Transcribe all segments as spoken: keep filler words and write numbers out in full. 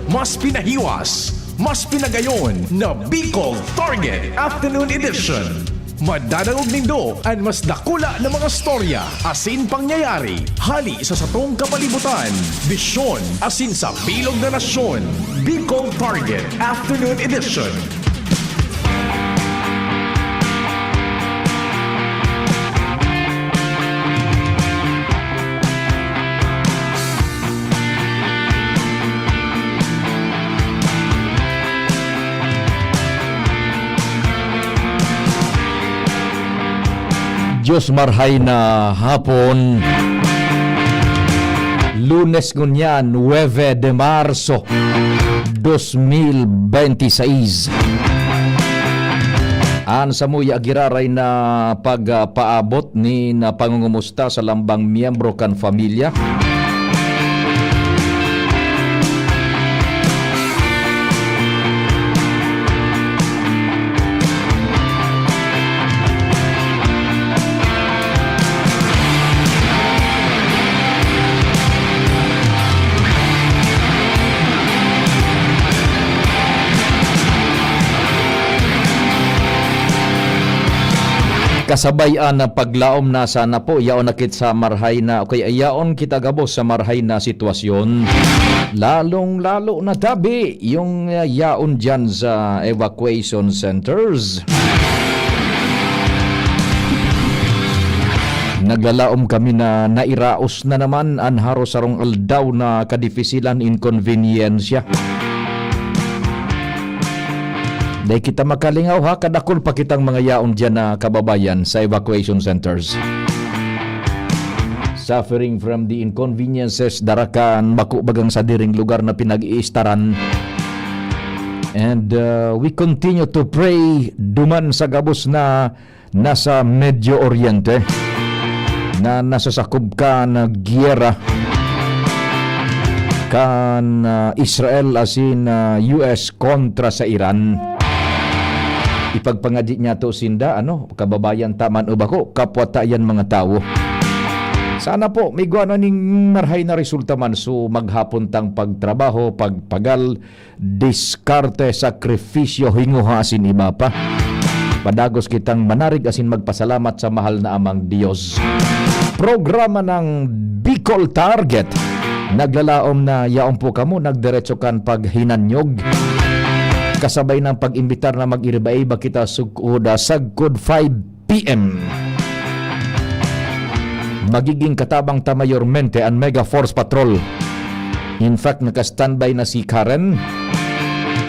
Mas pinahiwas, mas pinagayon na Bicol Target Afternoon Edition. Madadangog nindo an mas dakula na mga storya asin pangyayari hali sa satong kapalibutan, bisyon asin sa bilog na nasyon. Bicol Target Afternoon Edition. Diyos marhay na hapon. Lunes ngunyan, nuebe de Marso, dos mil benti seis. An samuya giraray na pagpaabot nin pangungumusta sa lambang miyembro kan pamilya. Kasabay an paglaom na sana po, yaon na kit sa marhay na, o kaya yaon kita gabos sa marhay na sitwasyon. Lalong-lalo na tabi yung, uh, yaon dyan sa evacuation centers. Naglalaom kami na nairaos na naman an harong-sarong aldaw na kadifisilan, inkonbiniyensya. Dai kita makalingaw, ha, kadakul pa kitang mga yaon diyan na kababayan sa evacuation centers. Suffering from the inconveniences, dara kan bako bagang sadiring lugar na pinag-iistaran. And, uh, we continue to pray duman sa gabos na nasa Medio Oriente, na nasasakob kan giyera kan, ah, Israel asin, ah, U S kontra sa Iran. Ipagpangadyi niyato sinda, ano, kababayan ta man o bako, kapwa ta yan mga tawo. Sana po, may gwa na ning marhay na resulta man. So, maghapon tang pagtrabaho, pagpagal, diskarte, sakrifisyo, hingoha asin iba pa. Padagos kitang manarig asin magpasalamat sa mahal na Amang Dios. Programa ng Bicol Target. Naglalaom na yaon po kamo, nagdiretso kan paghinanyog. Kasabay ng pag-imbitar na mag-iriba-iba kita sugkod, ah, sagkod five P M. Magiging katabang ta mayormente an Mega Force Patrol. In fact, naka-standby na si Karen.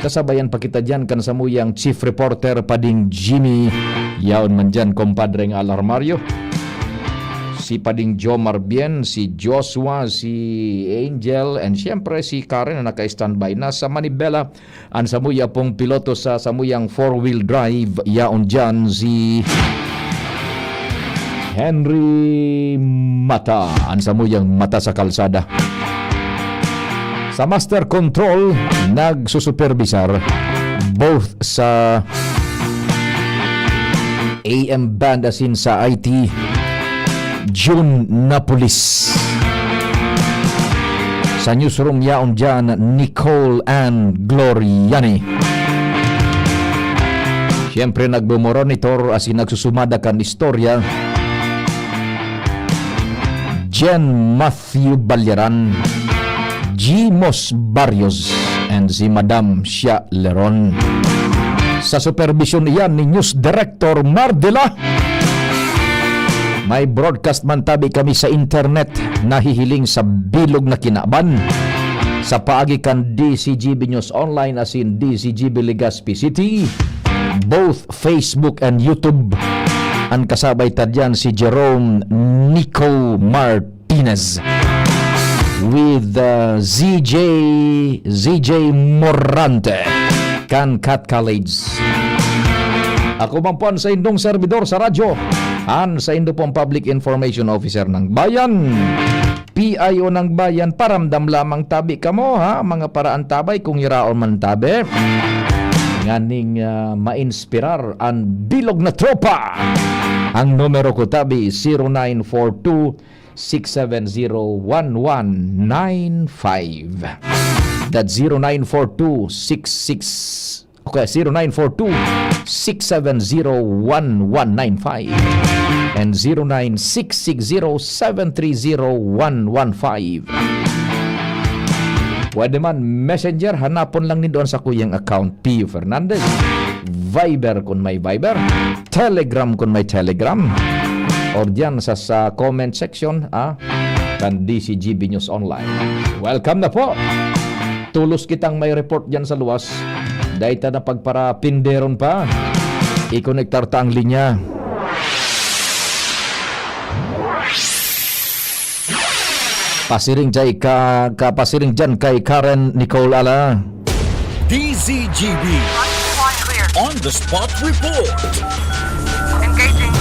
Sasabayan pa kita diyan kan samuyang chief reporter, Pading Jimmy. Yaon man diyan, Compadre nga Alarmario. Si Pading Jomar Bien, si Joshua, si Angel, and siyempre si Karen na naka-standby na sa Manibela. An samuya pong piloto sa samuyang four-wheel drive, yaon diyan si Henry Mata, an samuyang mata sa kalsada. Sa master control, nagsusupervisar both sa A M band asin sa I T, June Napolis. Sa newsroom yaon diyan, Nicole Ann Gloriani. Siyempre, nagmomonitor asin nagsusumada kan istorya, Jen Matthew Balyaran, Jimos Barrios, and si Madam Shia Leron. Sa superbisyon iyan ni News Director Mardela. May broadcast man tabi kami sa internet, nahihiling sa bilog na kinaban. Sa paagi kan D C G B News Online asin D C G B Legazpi City, both Facebook and YouTube. An kasabay ta diyan si Jerome Nico Martinez with, uh, Z J, Z J Morante kan Cat College. Ako man po an saindong servidor sa radyo, an saindo pong Public Information Officer ng Bayan, P I O ng Bayan. Paramdam lamang tabi kamo, ha, mga paraantabay, kung iraon man tabi, nganing, ah, mainspirar an bilog na tropa. Ang numero ko tabi, zero nine four two, six seven zero, one one nine five. That's zero nine four two six six, okay, zero nine four two six seven zero one one nine five and zero nine six six zero seven three zero one one five. Pwede man Messenger, hanapon lang nindo an sakuyang account, Pio Fernandez. Viber kun may Viber, Telegram kun may Telegram, or diyan sa, sa comment section, ah, kan D C G B News Online. Welcome na po! Tulos kitang may report diyan sa luwas. Dai ta na pagparapinderon pa. Ikonektar ta ang linya. Pasiring jay ka, ka pasiring diyan kay Karen Nicole Ala. D Z G B On the Spot Report. Engaging.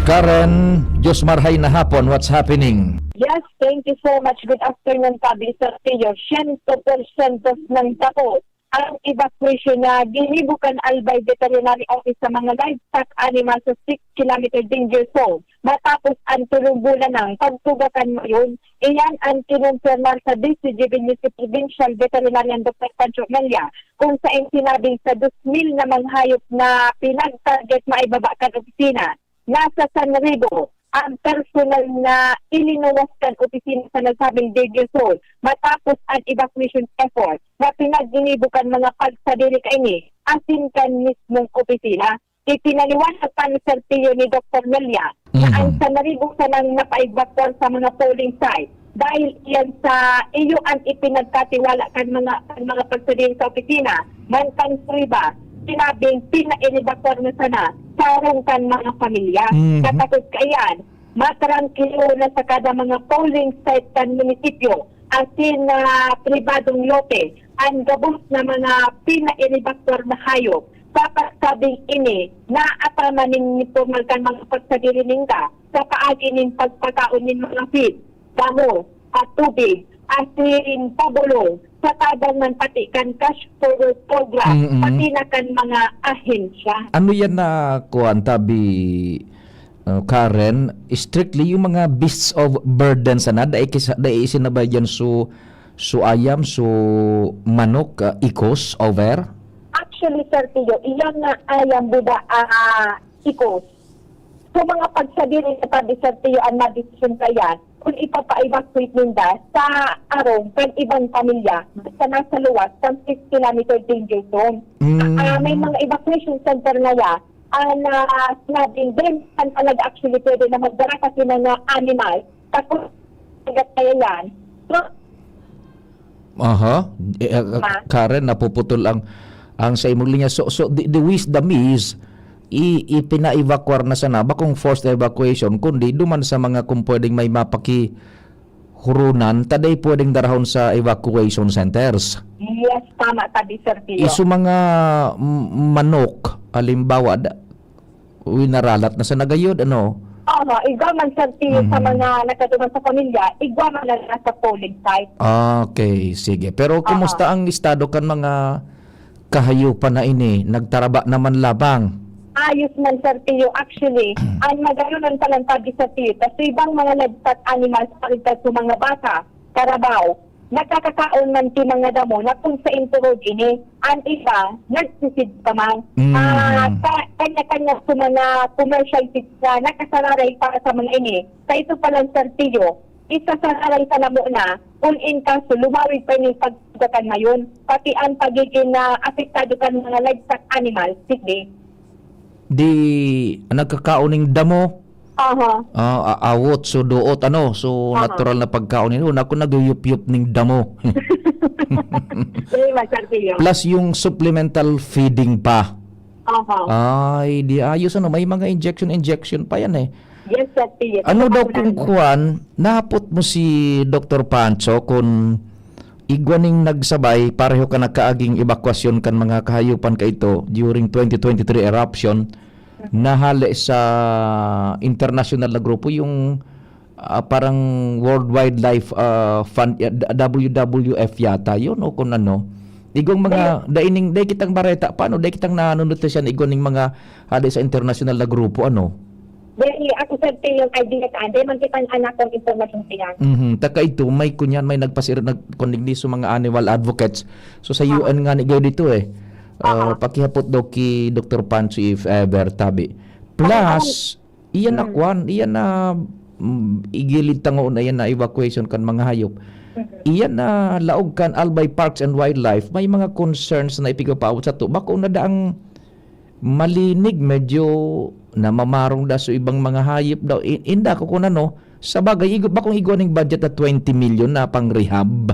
Karen, Diyos marhay na hapon, what's happening? Yes, thank you so much. Good afternoon, Pablo Castillo. Siyento porsyento nang tapos ang evacuation na ginibo kan Albay Veterinary Office sa mga livestock animal sa six kilometer danger zone matapos ang tulubulan ng pagtugakan ngayon. Iyan ang kinumpirma sa D C G B News si Provincial Veterinarian Doctor Pancho Melia, kung saing sinabing sa dos mil na manghayop na pinag-target maibaba kan opisina, nasa San Ribo ang personal na ilinuwas kan opisina sa nasabing danger zone matapos ang evacuation effort na pinaginibo kan mga pagsadiri kaini asin kan mismong opisina. Ipinaliwanag pa ni Sir Pio ni Doktor Melia na Mhm. ang San Ribo sanang napaevakuar sa mga polling site dahil iyan sa iyo ang ipinagkatiwala kan mga, kan mga pagsadiri sa opisina, mantang sa iba, sinabing pinaevakuar na sana sa harong kan mga pamilya. Mhm. Katakod kaiyan, matrangkilo na sa kada mga polling site kan munisipyo asin, ah, pribadong lote an gabos na mga pinaevakuar na hayop. Sa pagsabing ini, naataman nin pormal kan mga pagsadiri ninda sa paagi nin pagpakaon nin mga feed, damo, at tubig, asin pabolong, sa tabang man pati kan cash forward program, Mm-mm. pati na kan mga ahensya. Ano yan na, kuwan, tabi, uh, Karen? Strictly yung mga beasts of burden sana, dai kisa-, dai isinabay dyan su, su ayam, su manok, uh, ikos, over? Actually, Sir Tio, iyan na ayam buda, ah, ikos. So, mga pagsadiri na tabi, Sir Tio, ang madesisyon kayan kung ipapa-evacuate ninda sa arong kan ibang pamilya sa nasa luwas kan six kilometer danger zone. Mm. Ah, may mga evacuation center na ya, ah, na sinabing, then, saan talaga actually pwede na magdara kasi mga animal, tapos, kaya yan. So, Aha. Eh, ah, Ma? Karen, napuputol ang, ang sa imong linya. So, so the, the wisdom is, i-, ipina-evacuar na sana, bakong forced evacuation, kundi duman sa mga kung pwedeng may mapakihurunan, taday pwedeng darahon sa evacuation centers. Yes, tama, tabi, Sir Tio. Iso mga, mm, manok, halimbawa, da-, winaralat na sa nagayod, ano? Oo, igwa man, Sir Tio, sa Mhm. mga nagkaduman sa pamilya, igwa man na nasa polling site. Ah, okay, sige. Pero Oo. kumusta ang estado kan mga kahayupan na ini? Nagtaraba naman labang? Ayos man, Sir Tio. Actually, ang nagayonon pa lang tabi, Sir Tio, kasi ibang mga livestock animals, paligtad sa mga baka, karabaw, nagkakakaon man ki mga damo na kung sa inturog ini, ang iba, nagsisid pa man. Mm. Ah, ka-, kanya-kanya sa mga commercial feeds na nakasararay para sa mga ini. Sa ito pa lang, Sir Tio, isasararay sa lamo na, kung in kaso, lumawig pa ini pagtugakan ngayon. Pati ang pagiging, ah, apektado kan mga livestock animals, sige. Di nagkakaon ning damo. Aha. Ah, a-, awot, so doot, ano, so Aha. natural na pagkaon nila. Una ko nagyuyup-yup ning damo. Sige, Master Pio. Plus yung supplemental feeding pa. Aha. Ay, di ayos, ano, may mga injection, injection pa yan eh. Yes, Sir Pio. Ano Tama daw po kung na. kuwan, nahapot mo si Doktor Pancho kung igwa ning nagsabay, pareho ka nagkaaging ebakwasyon kan mga kahayupan kaito during twenty twenty-three eruption, nahale sa internasyonal na grupo, yung, ah, parang World Wildlife, ah, Fund, ah, W W F yata yun, o kung ano. Igwang mga, Ayun. daining, dai kitang bareta, paano, dai kitang nanunutrisyan, igwang ning mga hale sa internasyonal na grupo, ano? Dahil ako, Sir Teo, yung idea saan, dahil man kita ang anak kong impormasyon sa yan. Mhm. Taka ito, may kunyan, may nagpasir-, nag-, kundi sa mga animal advocates. So, sa U N nga ni Geo dito eh. Ah, Oo. Pakihapot daw ki Doktor Pancho if ever, tabi. Plus, iyan na kwan, iyan na, mm, igilid tango na iyan na evacuation kan mga hayop. Mhm. Iyan na laog kan Albay Parks and Wildlife, may mga concerns na ipigapaabot sa to. Bako na daang malinig, medyo namamarong da sa ibang mga hayop daw. I-, inda ko kung ano, sa bagay, igo, bakong igwa ning budget na twenty million na pang rehab?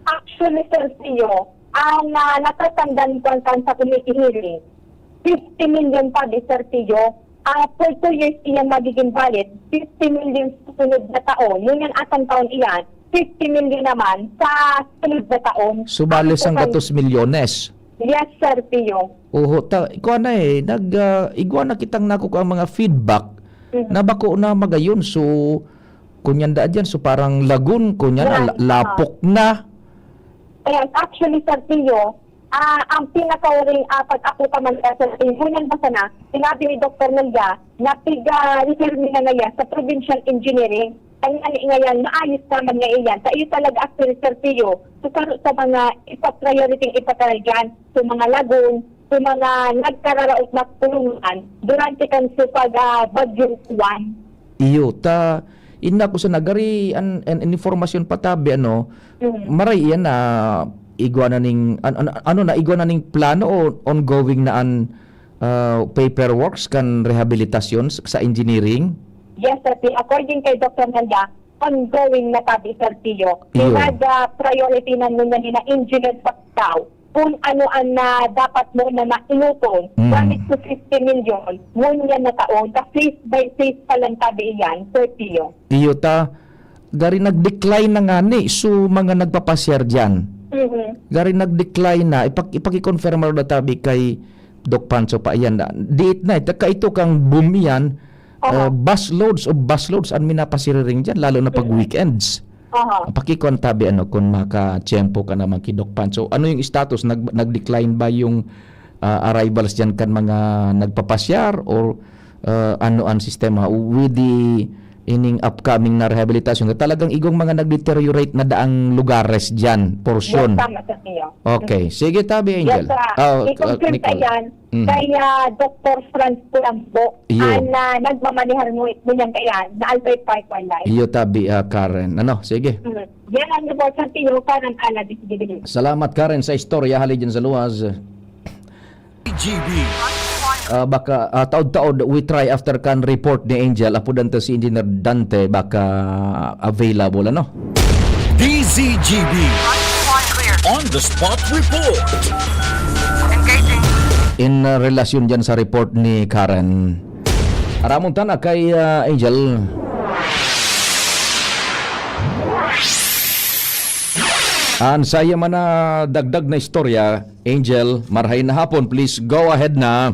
Actually, Sir Teo, ang, ah, natatandaan ko ang sa committee hearing, fifty million pa, di, Sir Teo. Ah, for two years iyan magiging valid, fifty million sa sunod na taon. Ngunyan atang taon iyan, fifty million naman sa sunod na taon. Subali Ang sang total gatos milyones. Yes, Sir Pio. Oho, ta, ikuha na eh, nag, ah, igwa na kitang nakukuha ang mga feedback Mhm. na bako na magayon. So, kunyan da dyan, so parang lagun, kunyan na, Yan, la-, lapok na. Ayan, actually, Sir Pio, ah, ang pinakahuling, ah, pag-ako pa man, Sir Pio, ngunyan basta na, sinabi ni Doktor Nelda na piga-refer na ngayon sa provincial engineering. Ang ano ngayon, maayos naman nga iyan. Sa iyo talaga, actually, Sir Pio, so, sa, sa mga ipa-priority, ipatalagyan, sa mga lagun, sa mga nagkararaot na kulungan durante kan sa pag, ah, Bagyong Juan. Iyo, ta, inda ko sa nagari, an, an, an informasyon patabi, ano, Mm. maray iyan na igwa na ning, an, an, ano na, igwa na ning plano o ongoing na an, ah, paperworks kan rehabilitasyon s-, sa engineering? Yes, sir. According kay Doktor Nanda, ongoing na tabi, Sir Tio. Iyo. Pinag, ah, priority na nila ni na engineer pa daw kung ano ang, ah, dapat mo na mainuton. Mm. Gamit sa fifty million, ngunyan na taon, sa phase by phase pa lang tabi iyan, Sir Tio. Iyo ta, gari nag-decline na ngani, so mga nagpapasyar diyan. Mhm. Gari nag-decline na, ipak-, ipaki-confirm mo daw tabi kay Doc Pancho pa iyan. Diit na, eh, taka ito kang boom iyan, Aha. ah, busloads of busloads ang minapasiriring diyan, lalo na pag Mhm. weekends. Aha. Pakikuan tabi, ano, kung makatiyempo ka naman kay Doc Pancho. Ano yung status? Nag-, nag-decline ba yung, ah, arrivals diyan kan mga nagpapasyar or, ah, ano ang sistema with the ining upcoming na rehabilitasyon? Talagang igong mga nag-deteriorate na daang lugares diyan, porsyon. Yes, tama, Sir Pio. Okay. Sige, tabi, Angel. Yes, sir. Ah, I-confirm ah, Nicole. Yan Mhm. kay, ah, Doktor Franz Culambo, Iyo. ang, ah, nagmamanehar ngunyan kaya na Albay Park Wildlife. Iyo, tabi, ah, Karen. Ano? Sige. Mhm. Yan ang report sa Pio, Karen Ala, Disidibilis. Salamat, Karen, sa istorya. Hali dyan sa luwas. G B. Ah, baka, ah, taod-taod, we try after kan report ni Angel. Apo Dante, si Engineer Dante, baka available, ano? D Z G B. On the spot report. Engaging. In, ah, relasyon dyan sa report ni Karen. Aramon ta na kay, ah, Angel. Ang saya man na dagdag na istorya, Angel, marhay na hapon, please go ahead na.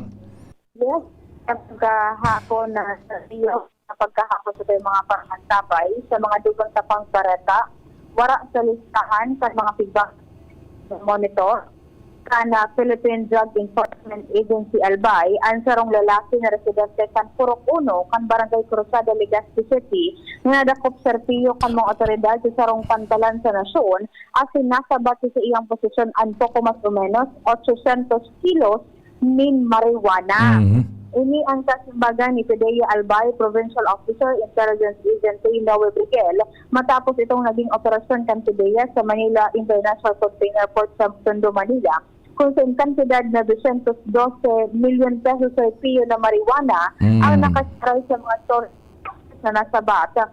Yes, magandang hapon na sa iyo. Pagkahapon sa mga pangantabay sa mga dugang tapang bareta, wara sa listahan sa mga feedback monitor kan, ah, Philippine Drug Enforcement Agency, Albay, ang sarong lalaki na residente kan Purok Uno, kan Barangay Cruzada, Legazpi City, nga nadakop serbiyo kan mga otoridad sa sarong pantalan sa nasyon, asin nasabat sa iyang posisyon an poko mas o menos otsosentos kilos nin marijuana. Mhm. Ini ang kasimbagan ni Pidea Albay, Provincial Officer, Intelligence Agent Noe Brigel, matapos itong naging operasyon kan Pidea sa Manila International Container Port sa Tondo, Manila, kung sa kantidad na dosyentos dose milyon pesos sa piyo na marijuana Mm. ang nakasaray sa mga store na nasabat sa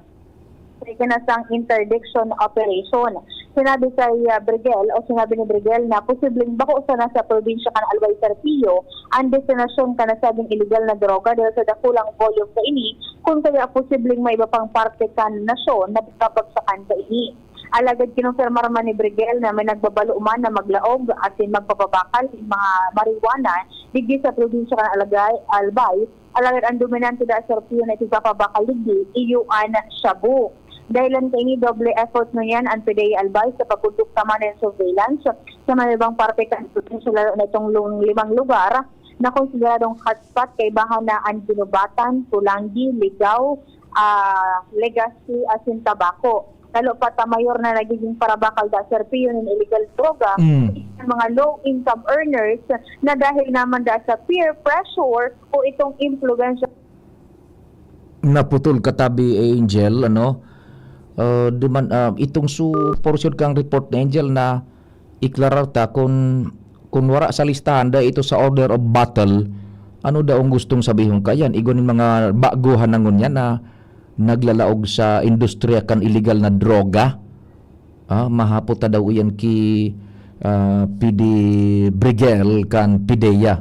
ikinasang interdiction operation. Sinabi sa, ah, Brigel o sinabi ni Brigel na posibleng bako sana sa probinsya kan Albay Serpillo ang destinasyon kan nasabing iligal na droga dahil sa dakulang volume kaini, kung kaya posibleng may iba pang parte kan nasyon na babagsakan kaini. Alagad kinumpirmar man ni Brigel na may nagbabalo man na maglaog asin magpapabakal nin mga marijuana digdi sa probinsya kan Alagay-, Albay, alagad ang dominante da sa Rufino na ipigpapabakal digdi, iyo an shabu. Dahilan kaini, doble effort ngunyan an P D A Albay sa pagkondukta man nin surveillance sa mga ibang parte kan probinsya, lalo na itong lung-, limang lugar na konsideradong hotspot kaibahan na an Guinobatan, Polangui, Ligao, ah, Legazpi asin Tabaco. Lalo pa ta mayor na nagiging parabakal da, Sir Pio, nin illegal droga, Mm. ang mga low-income earners na dahil naman da sa peer pressure o itong impluwensya. Naputol ka tabi, Angel, ano? Ah, di man, ah, itong su-, portion kang report ni Angel na iklarar ta kun, kun wara sa listahan, dai ito sa order of battle, ano daw ang gustong sabihon kaiyan? Igwa nin mga baguhan na ngunyan na naglalaog sa industriya kan iligal na droga? Ah, mahapot ta daw iyan ki, ah, P D Brigel kan PDEA,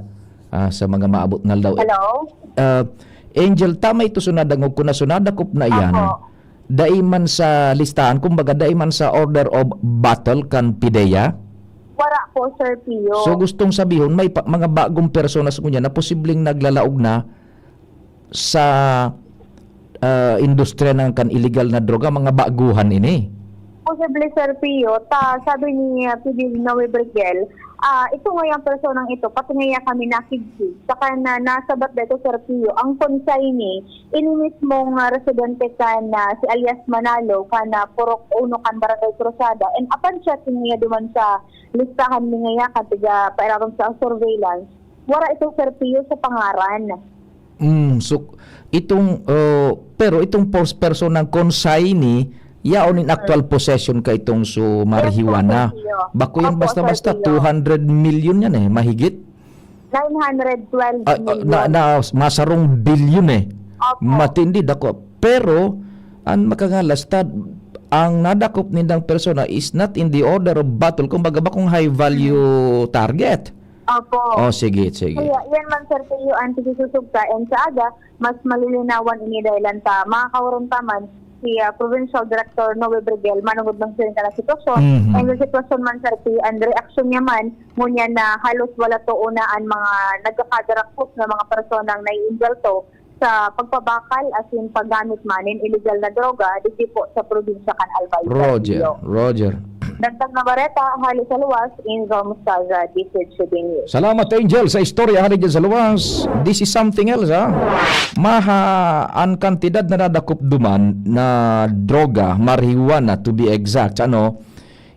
ah, sa mga maabot na aldaw. Hello? Ah, Angel, tama ito so nadangog ko na so nadakop na iyan. Apo. Dai man sa listahan, kumbaga, dai man sa order of battle kan PDEA? Wara po, Sir Pio. So, gustong sabihon, may pa, mga bagong personas ngunyan na posibleng naglalaog na sa, ah, industriya ng kan illegal na droga, mga baguhan ini? Posible, Sir Pio. Ta, sabi ni, ah, P D Noe Brigel, ah, ito ngayang personang ito, pati ngaya kami nakigsi. Saka na, nasabat dito, Sir Pio, ang consignee, ini mismong, ah, residente kan, ah, si alias Manalo, kan, ah, Purok Uno kan Barangay Cruzada. And apan siya, niya duman sa listahan ni ngaya, kan tiga pairarom sa surveillance, wara ito, Sir Pio, sa pangaran. Mm, so, itong, oh, pero itong pers-, personang consignee, yaon in actual possession ka itong so marijuana. Yes po, Sir Pio. Bako yan. Opo, basta-basta, Sir Pio. Two hundred million yan eh, mahigit. Nine hundred twelve Ah, ah, million. na, na, masarong bilyon eh. Opo. Matindi, dako. Pero, ang makangalas, tad, ang nadakop nindang persona is not in the order of battle, kumbaga, bakong high value target. Opo. Oh, sige, sige. Kaya yan man, Sir Teo, ang pagsususugta. And sa aga, mas malilinawan ini dahil ang ta-, makakaurong ta man si, ah, Provincial Director Noe Brigel manungod ng siring na sitwasyon. Mhm. And sa sitwasyon man, Sir Teo, ang reaksyon niya man, ngunyan na halos wala to una ang mga nagkakadarakpos na mga personang naiinvolto sa pagpabakal asin paggamit man nin iligal na droga digdi po sa probinsya kan Albay, Roger, Castillo. Roger. Dagdag na bareta, hali sa luwas, Angel Mostaza, D Z H News. Salamat, Angel, sa istorya hali dyan sa luwas. This is something else, ha? Maha, ang kantidad na nadakop duman na droga, marijuana to be exact, ano,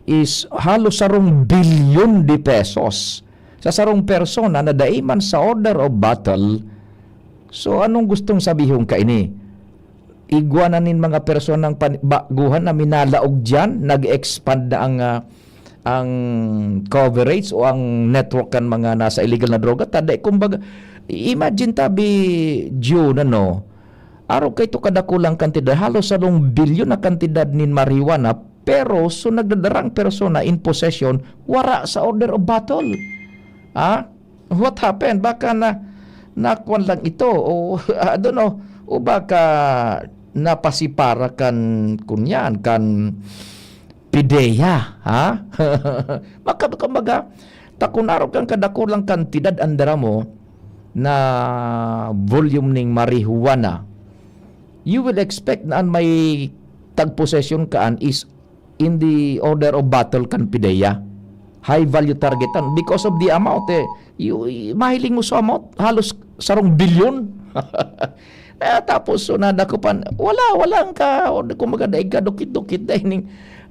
is halos sarong bilyon de pesos sa sarong persona na dai man sa order of battle. So, anong gustong sabihon kaini? Igwa na nin mga personang pan-, baguhan na minalaog diyan, nag-expand na ang, ah, ang coverage o ang network kan mga nasa illegal na droga. Tada, kumbaga, imagine tabi, June, ano, arog kaito kadakulang kantidad, halos sarong bilyon na kantidad nin marijuana, pero so nagdadarang persona in possession, wara sa order of battle. Ha? What happened? Baka na, nakuan lang ito, o, I don't know, o baka napasipara kan, kunyan, kan PDEA, ha? Maka-, kumbaga, ta kun arog kan kadakulang kantidad an dara mo na volume ning marijuana, you will expect na an may tag-possession kaan is in the order of battle kan PDEA. High value target an because of the amount, eh. You, mahiling mo sa amount, halos sarong bilyon. Ah, tapos, so, nadakupan, wala, wala ang ka, kumbaga, daig ka dukit-dukit, dahil ning,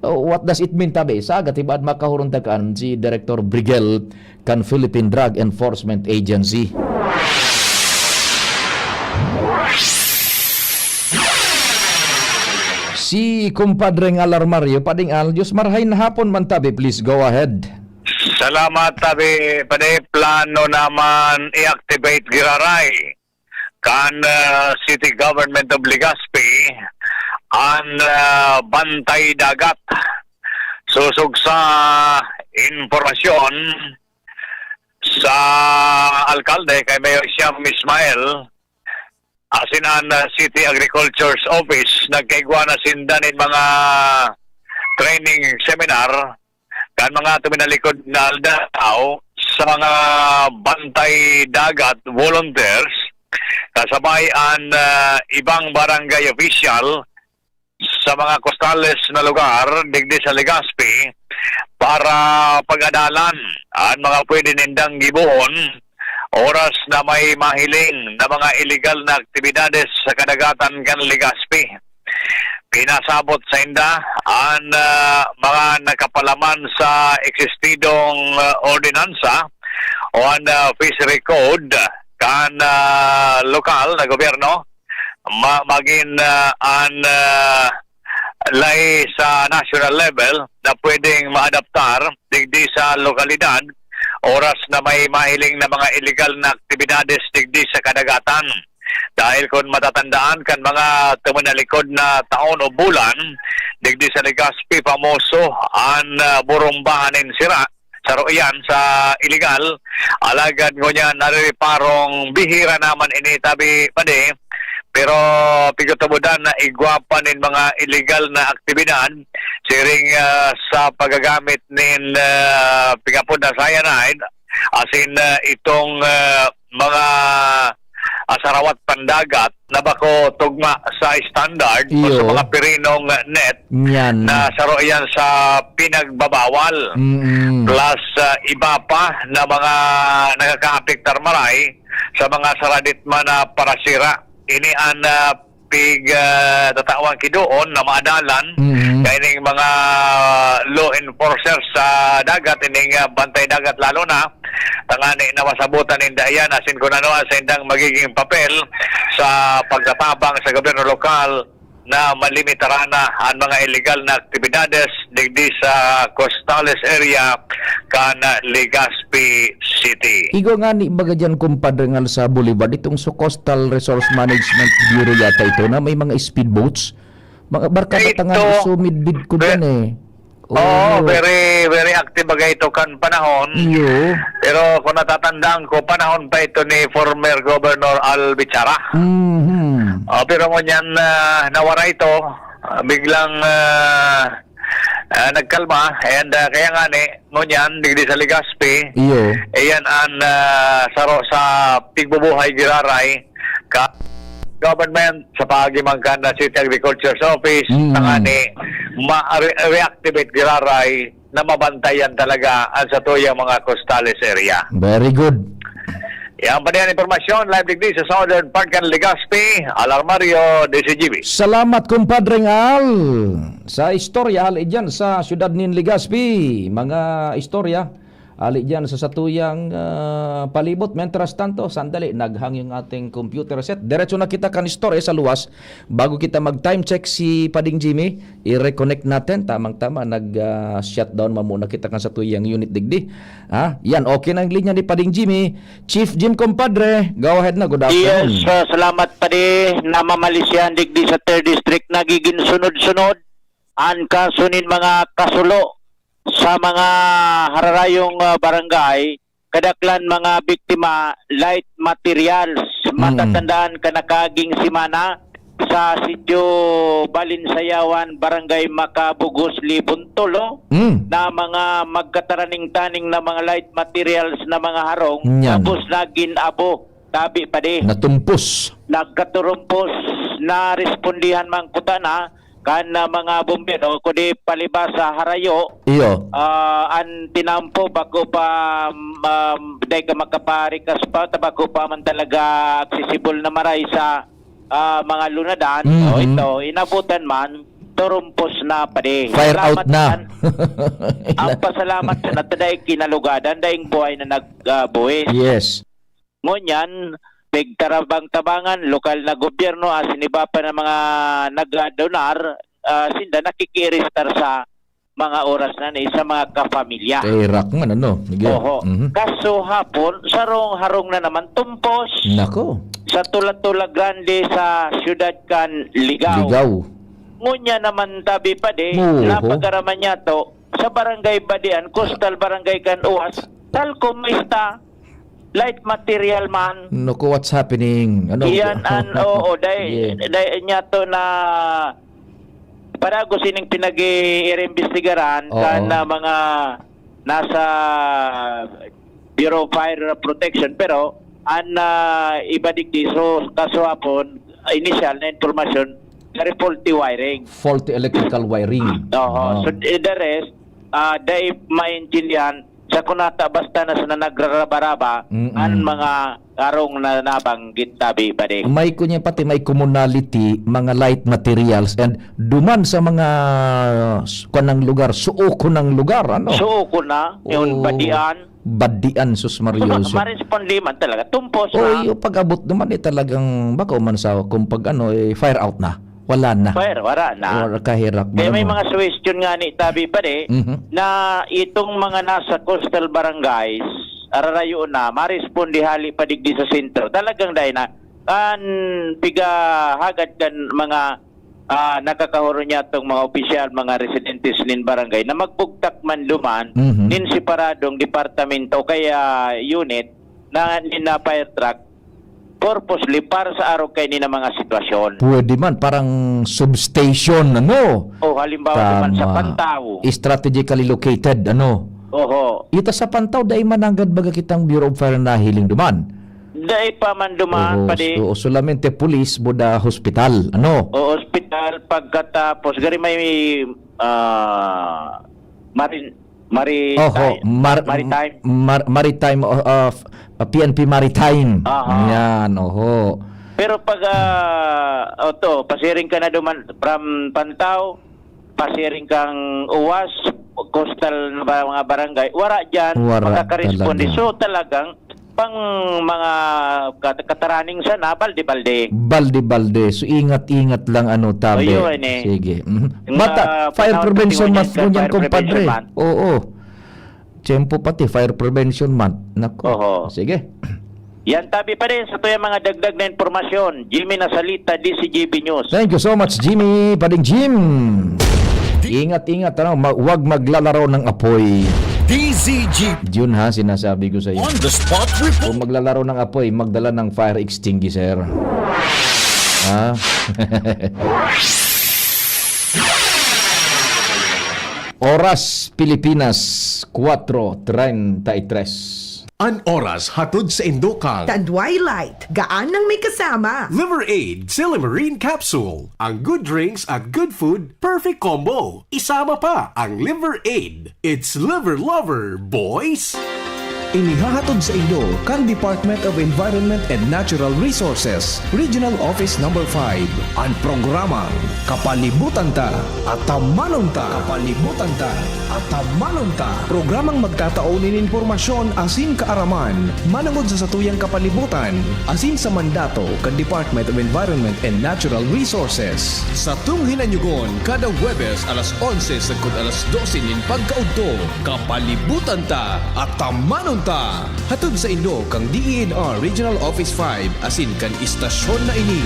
oh, what does it mean, tabi? Sa agat, ibad makahurong tagaan si Director Brigel kan Philippine Drug Enforcement Agency. Si Kumpadre Ngal Armario, Pading Al, Diyos marahay na hapon man tabi, please go ahead. Salamat, tabi. Pwede plano naman i-activate giraray kan, ah, City Government of Legazpi an, ah, Bantay Dagat. Susog sa impormasyon sa alkalde kay Mayor Siam Ismael, asin an, ah, City Agriculture's Office, nagkaigwa na sinda nin mga training seminar kan mga tuminalikod na aldaw sa mga bantay dagat volunteers, kasabay an, ah, ibang barangay official sa mga costales na lugar digdi sa Legazpi para pag-adalan an mga pwede nindang gibohon oras na may mahiling na mga iligal na aktibidades sa kadagatan kan Legazpi. Pinasabot sa inda an, ah, mga nakapalaman sa eksistidong, ah, ordinansa o an, ah, fishery code kan, ah, lokal na gobyerno, ma-, magin, ah, an, ah, lay sa national level na pwedeng maadaptar digdi sa lokalidad, oras na may mahiling na mga iligal na aktibidades digdi sa kadagatan. Dahil kun matatandaan kan mga tuminalikod na taon o bulan, digdi sa Legazpi, pamoso an, ah, burumbahan nin sira, saro iyan sa iligal. Alagad ngunyan, narireparong bihira naman ini, tabi padi, pero pigtutubodan na igwa pa nin mga iligal na aktibidad, siring, ah, sa paggagamit nin, ah, pigapod na cyanide, asin, ah, itong, ah, mga, ah, sarawat pandagat na bako tugma sa standard o sa Iyo. mga pirinong net Yan. na saro iyan sa pinagbabawal. Mm. Plus, ah, iba pa na mga nakakaapektar maray sa mga saradit man na parasira. Ini an, ah, pig, ah, tatawan ki doon na maadalan Mm. kaining mga law enforcers sa dagat, ining, ah, bantay dagat lalo na, tangani na masabutan ninda iyan asin kun ano ang saindang magiging papel sa pagtatabang sa gobyerno lokal na malimitaran na an mga iligal na aktibidades digdi sa Costales area kan Legazpi City. Igwa ngani baga diyan, kumpadre, ngal sa Boulevard, itong sa Coastal Resource Management Bureau yata ito, na may mga speedboats. Mga barkada Ito, tangani, so midbid ko be-, diyan eh. Oo, Oo. very, very active baga ito kan panahon. Iyo. Pero kung natatandaan ko, panahon pa ito ni former Governor Al Bichara. Mhm. Oh, pero ngunyan, ah, nawara ito. Ah, biglang, ah, ah, nagkalma. And, ah, kaya ngani, ngunyan, digdi sa Legazpi, Iyo. iyan an, ah, saro sa pigbubuhay giraray ka government sa paagi man kan City Agriculture's Office, Mm. tangani ma-, re-, reactivate giraray na mabantayan talaga an satuyang mga costales area. Very good. Yan pa diyan impormasyon, live digdi sa Southern Part kan Legazpi, Alarmario, D C G B. Salamat, kumpadreng Al. Sa istorya, hali dyan sa siyudad nin Legazpi. Mga istorya, hali dyan sa satuyang, ah, palibot. Mientras tanto, sandali, naghang yung ating computer set. Diretso na kita kan istorya sa luwas. Bago kita mag-time check si Pading Jimmy, i-reconnect natin. Tamang-tama, nag, ah, shutdown man muna kita kan satuyang unit digdi. Ha? Yan, okay na ang linya ni Pading Jimmy. Chief Jim, kumpadre, go ahead na. Good afternoon. Yes, ah, salamat, Padi. Namamalisyan digdi sa third District, nagigin sunod-sunod an kaso nin mga kasulo sa mga hararayong, ah, barangay. Kadaklan mga biktima, light materials. Mm. Matatandaan ka, nakaging semana sa Sitio Balinsayawan, Barangay Macabugos, Libon, Tolo, Mm. na mga magkataraning-taning na mga light materials na mga harong, Nyan. tapos nagin abo, tabi pa di. Natumpos. Nagkaturumpos, narespondihan man kuta na kan, ah, mga bumbero, kundi palibasa harayo, Iyo. ah, an tinampo, bako pa, um, um, dai ka makaparikas pa, ta bako pa man talaga accessible na maray sa, ah, mga lunadan. Mhm. O, ito, inabutan man, turumpos na pa di. Fire out Salamat na. an-, ang pasalamat sa natay kinalugadan, daing buhay na nag, ah, buwis. Yes. Ngunyan, pigtarabang-tabangan, lokal na gobyerno, asin iba pa na mga nag-donar, ah, sinda nakikiristar sa mga oras na ni sa mga kapamilya. Kay Rockman, ano? Sige. Oho. Mhm. Kaso hapon, sarong harong na naman tumpos Nako. sa Tula-Tula Grande sa siyudad kan Ligao. Ligao. Ngunya naman tabi pa di, Oho. napagaraman niya to sa Barangay Badian, Coastal Barangay kan Uwas, talko mista light material man. Naku, what's happening? Ano? Iyan an, oo, dai, Sige. dai niya to na parago sining pinag-iimbestigaran Oo. kan, ah, mga nasa Bureau of Fire Protection, pero an, ah, iba digdi, so, kaso hapon, initial na impormasyon, very faulty wiring. Faulty electrical wiring. Oo. Ah. So, eh, the rest, ah, dai maintindihan sa kunata basta na sa nagraraba-raba, Mm-mm. ang mga karong na nabanggit tabi, padi. May kunya pati may commonality, mga light materials, and duman sa mga s-, kanang lugar, suoko ng lugar, ano? Suoko na, yun, Oo. Badian. Badian, sus Mario Joseph. Maresponde man talaga. Tumpos Oo, na. Yung pag-abot naman, eh, talagang bako man sa, kung pag ano, eh, fire out na. Wala na. Fire, wala na. Or kahirak man Kaya may ano. mga suggestion nga ni tabi, padi, Mhm. na itong mga nasa coastal barangays, ararayo na, maresponde hali pa digdi sa sentro. Talagang dai na, kan pigahagad kan mga, ah, nakakahuro niya tong mga opisyal, mga residentes nin barangay na magbugtak man duman Mhm. nin separadong departamento o kaya unit na nin, ah, fire truck purposely para sa arog kaini na mga sitwasyon. Pwede man, parang substation, ano? O, halimbawa naman sa Tama. Pantaw. Strategically located, ano? Oho. Ita sa Pantaw, dai mananggad baga kitang Bureau of Fire na hiling duman. Dai pa man duman, Oho, padi. oo, solamente pulis, buda hospital, ano? O, hospital, pagkatapos, gari may, ah, marin-, Maritime. Oho, mar-, Maritime. mar-, maritime, oh, uh, f-, uh, P N P Maritime. Aha. Yan, oho. Pero pag, ah, oto, pasiring ka na duman from Pantaw, pasiring kang Uwas, coastal na ba, mga barangay, wara dyan, Wara makakaresponde. talaga. So, talagang pang mga kat-, kataraning sana, balde-balde. Balde-balde. So, ingat-ingat lang, ano, tabi. Ayun, eh. Sige. Mhm. Yung, Bata, ah, fire panahon prevention kasi month ngayon, ngunyan, fire compadre. prevention month. Oo. Tiyempo pati, fire prevention month. Nako. Oho. Sige. Yan, tabi pa rin sa tuyang mga dagdag na impormasyon. Jimmy Nasalita, D Z G B News. Thank you so much, Jimmy. Pading Jim. Ingat-ingat, ano, ma-, wag maglalaro ng apoy. D Z G. Yun ha, sinasabi ko sa iyo. On the spot report. Kung maglalaro ng apoy, magdala ng fire extinguisher. Ha? Oras, Pilipinas, kwatro treinta y tres. An oras hatod sa Indokal. Tandway Light, gaan ng may kasama. Liver Aid, Silymarin Capsule. Ang good drinks at good food, perfect combo. Isama pa ang Liver Aid. It's Liver Lover, boys! Inihahatod sa Indo kan Department of Environment and Natural Resources, Regional Office Number five, an programang Kapalibutan Ta, Atamanon Ta. Kapalibutan Ta, Atamanon Ta. Programang magtatao nin impormasyon asin kaaraman manongod sa satuyang kapalibutan asin sa mandato kan Department of Environment and Natural Resources. Satong hinanyugon kada Huwebes alas onse sagkod alas dose nin pagkaudto. Kapalibutan Ta, Atamanon Ta. Hatod sa Indo kan D E N R Regional Office five asin kan istasyon na ini.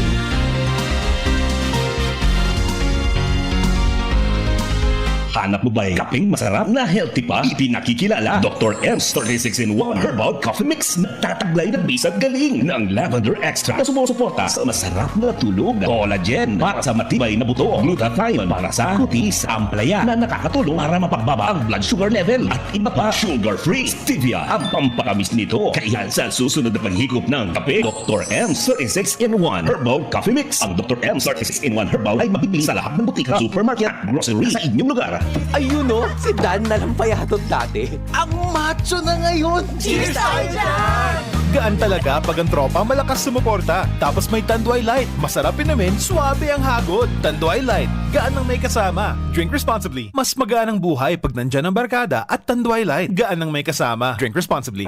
Hanap mo ba'y kapeng masarap na healthy pa? Ipinakikilala, Doktor M's thirty-six in one Herbal Coffee Mix. Nagtataglay ng bisag galing ng lavender extract na sumusuporta sa masarap na tulog, collagen para sa matibay na buto, glutathione para sa kutis, ampalaya na nakakatulong para mapagbaba ang blood sugar level, at iba pa. Sugar-free stevia ang pampatamis nito. Kaya sa susunod na paghigop ng kape, Doktor M's thirty-six in one Herbal Coffee Mix. Ang Doktor M's thirty-six in one Herbal ay mabibili sa lahat ng butika, supermarket at grocery sa inyong lugar. Ayun, oh, si Dan na lang payatot dati. Ang macho na ngayon! Cheers tayo dyan! Gaan talaga pag ang tropa malakas sumuporta. Tapos may Tanduay Light. Masarap inumin, suabe ang hagod. Tanduay Light. Gaan ng may kasama. Drink responsibly. Mas magaan ang buhay pag nandyan ang barkada at Tanduay Light. Gaan ng may kasama. Drink responsibly.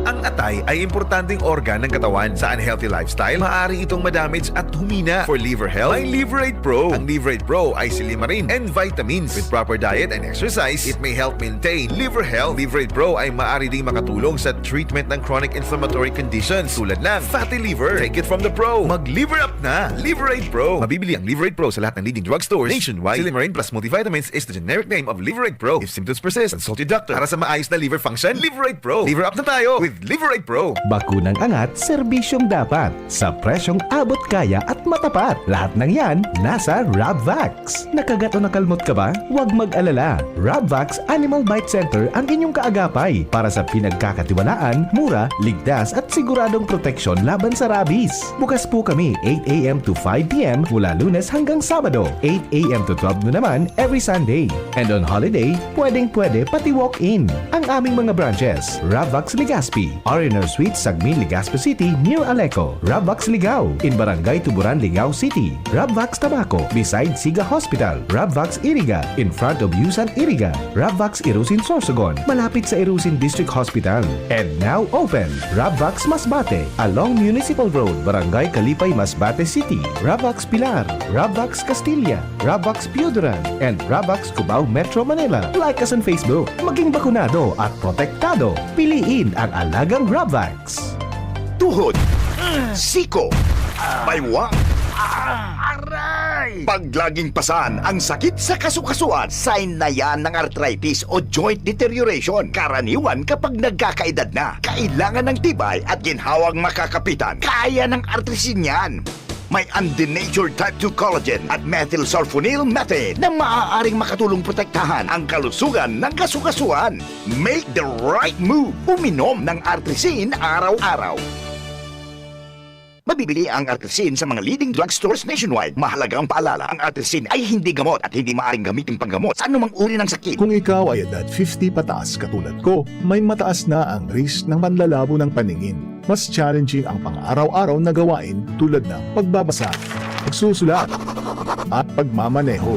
Ang atay ay importanteng organ ng katawan. Sa unhealthy lifestyle, maaari itong madamage at humina. For liver health, may Liver Aid Pro. Ang Liver Aid Pro ay silimarin and vitamins. With proper diet and exercise, it may help maintain liver health. Liver Aid Pro ay maaari ding makatulong sa treatment ng chronic inflammatory conditions tulad ng fatty liver. Take it from the pro. Mag-liver up na! Liver Aid Pro. Mabibili ang Liver Aid Pro sa lahat ng leading drugstores nationwide. Silimarin plus multivitamins is the generic name of Liver Aid Pro. If symptoms persist, consult your doctor. Para sa maayos na liver function, Liver Aid Pro. Liver up na tayo with Liverite Pro. Bakunang angat, serbisyong dapat, sa presyong abot kaya at matapat. Lahat ng yan, nasa Rabvax. Nakagat o nakalmot ka ba? Huwag mag-alala. Rabvax Animal Bite Center ang inyong kaagapay para sa pinagkakatiwalaan, mura, ligtas at siguradong proteksyon laban sa rabies. Bukas po kami eight a m to five p m mula Lunes hanggang Sabado, eight a m to twelve noon naman every Sunday. And on holiday, pwedeng-pwede pati walk-in. Ang aming mga branches, Rabvax Legazpi, R and R Suite, Sagmin, Legazpi City, near Aleco, Rabvax Ligao, in Barangay Tuburan, Ligao City, Rabvax Tabaco, beside Siga Hospital, Rabvax Iriga, in front of Yusan Iriga, Rabvax Irusin Sorsogon, malapit sa Irusin District Hospital. And now open, Rabvax Masbate, along Municipal Road, Barangay Kalipay, Masbate City, Rabvax Pilar, Rabvax Castilla, Rabvax Pioduran, and Rabvax Cubao, Metro Manila. Like us on Facebook. Maging bakunado at protektado. Piliin ang alagang Rabvax. Tuhod, siko, baywa, aray! Pag laging pasan ang sakit sa kasukasuan, sign na yan ng arthritis o joint deterioration. Karaniwan kapag nagkakaedad na, kailangan ng tibay at ginhawang makakapitan. Kaya ng Artrisin yan. May undenatured type two collagen at methylsulfonyl methane na maaaring makatulong protektahan ang kalusugan ng kasukasuan. Make the right move. Uminom ng Artrisin araw-araw. Mabibili ang Artrisin sa mga leading drugstores nationwide. Mahalagang paalala, ang Artrisin ay hindi gamot at hindi maaaring gamitin panggamot sa anumang uri ng sakit. Kung ikaw ay edad fifty pataas katulad ko, may mataas na ang risk ng panlalabo ng paningin. Mas challenging ang pang-araw-araw na gawain tulad ng pagbabasa, pagsusulat, at pagmamaneho.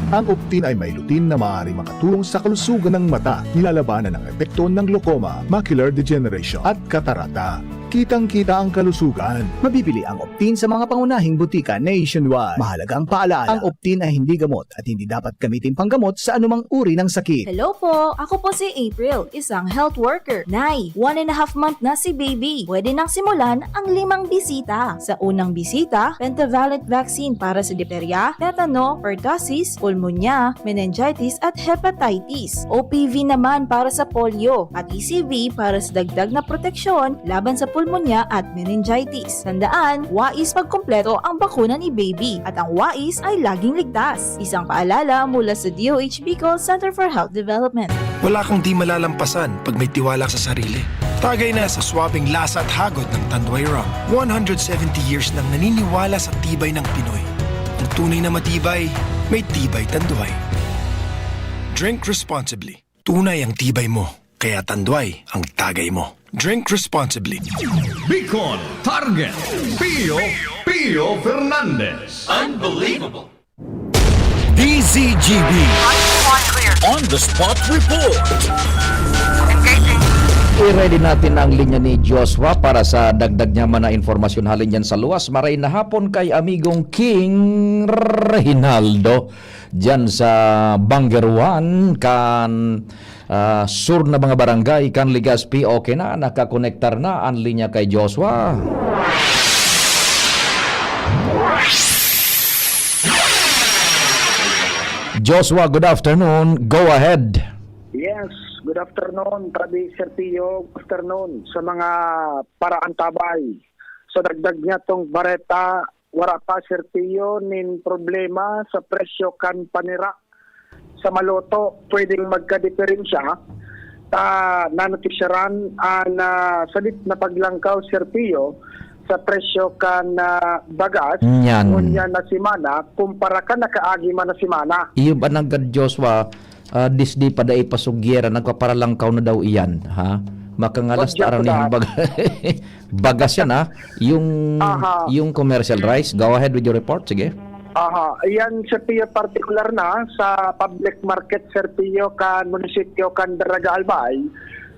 Ang Optin ay may lutein na maaaring makatulong sa kalusugan ng mata, nilalabanan ang epekto ng glaucoma, macular degeneration, at katarata. Kitang-kita ang kalusugan. Mabibili ang Optin sa mga pangunahing butika nationwide. Mahalagang paalala, ang Optin ay hindi gamot at hindi dapat gamitin panggamot sa anumang uri ng sakit. Hello po! Ako po si April, isang health worker. Nay, one and a half month na si baby. Pwede nang simulan ang limang bisita. Sa unang bisita, pentavalent vaccine para sa diphtheria, tetano, pertussis, pulmonya, meningitis at hepatitis. O P V naman para sa polio at E C V para sa dagdag na proteksyon laban sa pulmonya at meningitis. Tandaan, wais pagkumpleto ang bakuna ni baby at ang wais ay laging ligtas. Isang paalala mula sa D O H Bicol Center for Health Development. Wala kang di malalampasan pag may tiwala sa sarili. Tagay na sa swabing lasa at hagod ng Tanduay Rum. One hundred seventy years nang naniniwala sa tibay ng Pinoy. Ang tunay na matibay, may Tibay Tanduay. Drink responsibly. Tunay ang tibay mo, kaya Tanduay ang tagay mo. Drink responsibly. Bicol Target, Pio, Pio Fernandez. Unbelievable. D Z G B On the Spot Report. I-ready natin ang linya ni Joshua para sa dagdag niya man na impormasyon halin dyan sa luwas. Maray na hapon kay amigong King Reginaldo dyan sa Bangerwan kan, ah, sur na mga barangay kan Legazpi. Okay na, nakakonektar na ang linya kay Joshua. Joshua, good afternoon. Go ahead. Yes, good afternoon, Travis Serpio. Good afternoon sa mga paraantabay. Sa dagdag niya tong bareta, wara pa, Serpio, nin problema sa presyo kan panira sa maluto. Pwedeng magkadiperensya ta nanutisyaran an, ah, salit na paglangkaw, Serpio, sa presyo kan, ah, bagas Nyan. ngunyan na semana kumpara kan nakaagi man na semana. Iyo ba nanggad, Joshua, ah, disdi pa dai pa sugyera, nagpaparalangkaw na daw iyan, ha? Makangalas Pagdiyan ta aram ko niyan dahil. Baga-, bagas yan, ha? Yung, Aha. yung commercial rice. Go ahead with your report, sige. Aha, iyan, Sir Pio, partikular na sa public market, Sir Pio, kan munisipyo kan Daraga Albay,